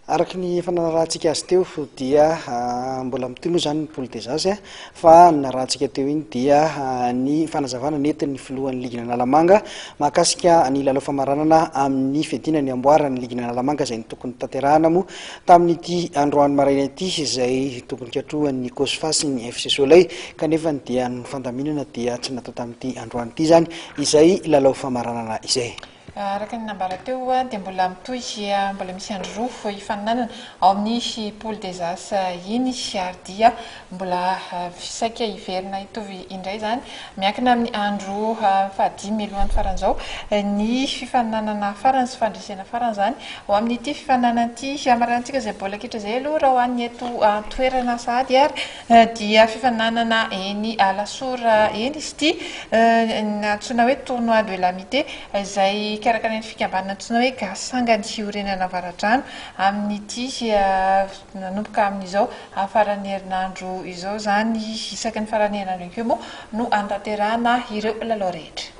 Araka ny efa nanarahantsika azy teo dia mbola mitohy moa izany ny poule des As fa ny narahantsika teo iny dia ny fanazavana nentin'ny filohan'ny ligin'Analamanga mahakasika ny lalao famaranana amin'ny fiadiana ny amboaran'ny ligin'Analamanga izay tokony tanterahana moa tamin'ity androany maraina ity izay tokony hikatrohan'ny Cosfa sy ny FC Soleil kanefa dia ny fandaminana dia tsy natao tamin'ity androany ity izany izay lalao famaranana izay. Araka ny nambara teo dia mbola mitohy, mbola misy andro roa hifaninanana ao amin'ny Poule des As iny ary dia mbola saika hiverina hitovy indray izany miankina amin'ny andro fahadimy mialohan'ny faran'izao ny fifaninanana farany sy fandresena farany izany ho amin'ity fifaninanana ity. Hamaranantsika izay baolina kitra izay aloha raha ho an'ny eto an-toerana sahady ary dia fifaninanana eny Alasora eny izy ity, antsoina hoe Tournoi de l'amitié, izay karakarain'ny fikambanana antsoina hoe Gasy Sangany Fiorenana Avaradrano amin'ity nanomboka amin'izao faran'ny herinandro izao izany. Isaky ny faran'ny herinandro ihany koa moa no hanatanterahana ireo lalao rehetra.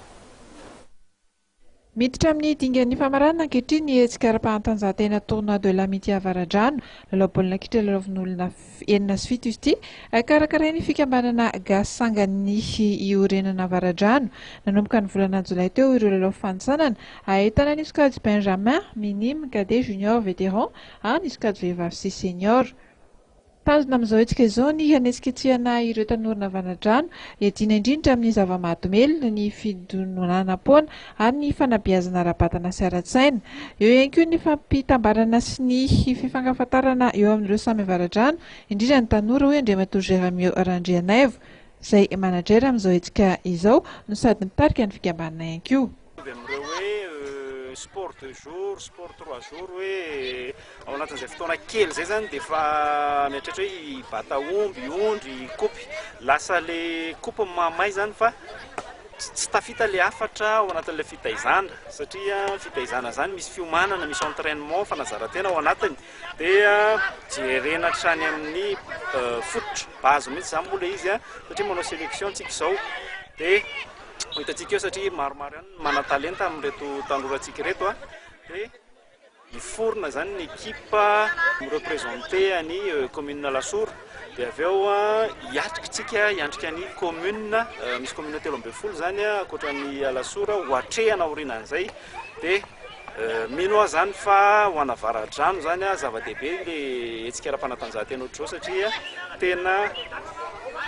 Miditra amin'ny dingan'ny famaranana ankehitriny ny hetsika ara-panatanjahantena Tournoi de l'Amitié Avaradrano, lalao baolina kitra lalaovin'olona 6 sy 7 izy ity, karakarain'ny fikambanana Gasy Sangany Iorenana Avaradrano. Nanomboka ny volana jolay teo ireo lalao fanintsanana, ahitana ny sokajy Benjamin, Minime, Cadet, Junior, Vétéran ary ny sokajy vehivavy sy Senior. Tanjona amin'izao hetsika izao ny hanetsiketsehana ireo tanora Avaradrano, hiadiana indrindra amin'ny zava-mahadomelina, ny fidonanam-poana ary ny fanabeazana ara-batana sy ara-tsaina. Eo ihany koa ny fampitambarana sy ny fifankafantarana eo amin'ireo samy Avaradrano, indrindra ny tanora, hoy Andriamatoa Géramio Randrianaivo, izay manager amin'izao hetsika izao no sady mitarika ny fikambanana ihany koa. Mitovy amin'ireo hoe sport deux jours, sport trois jours hoe ao anatin'izay fotoana kely izay zany dia efa mieritreritra hoe hibata omby, ondry, hikopy. Lasa le kopy no mahamay zany fa tsy tafita le hafatra ao anatin'ilay fitaizana satria fitaizana zany misy fiomanana, misy entrainement, fanazaran-tena ao anatiny dia jerena hatrany amin'ny fototra, base mihitsy zany moa ilay izy satria manao selection tsika izao dia Ho hitantsika eo satria maromaro ihany ny manan-talenta amin'ireto tanorantsika ireto dia hiforona izany ny ekipa mi-représenter an'i commune Alasora dia avy eo hiatrika isika hiandrika ny commune, misy commune 13 izany ankoatra an'i Alasora ho atrehana aorianan'izay dia mino aho izany fa ho an'Avaradrano izany zava-dehibe ilay hetsika ara-panatanjahantena ohatr'izao satria tena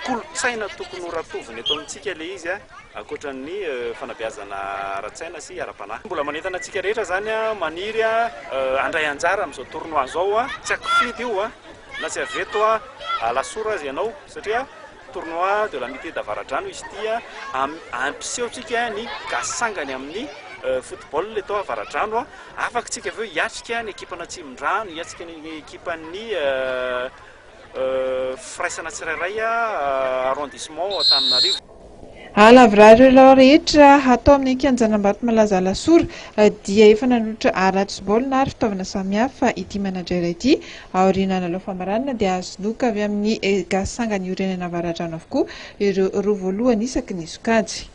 kolontsaina tokony ho ratovina eto amintsika ilay izy ankoatra ny fanabeazana ara-tsaina sy ara-panahy. Mbola manentana antsika rehetra izany maniry handray anjara amin'izao tournoi izao, tsy ankifidy io na tsy avy eto Alasora aza ianao satria Tournoi de l'amitié d'Avaradrano izy ity, hampiseho antsika ny gasy sangany amin'ny football eto Avaradrano. Afaka isika avy eo hiatrika ny ekipan'Atsimondrano, hiatrika ny ekipan'ny firaisana tsirairay arrondissement ao Antananarivo. Hahalavorary ireo lalao rehetra hatao amin'ny kianjan'Ambatomalaza Alasora dia efa nanolotra harato sy baolina ary fitaovana samihafa ity manager ity. Aoriana lalao famaranana dia azo loka avy amin'ny Gasy Sangany Iorenana Avaradrano avokoa ireo roa voalohany isaky ny sokajy.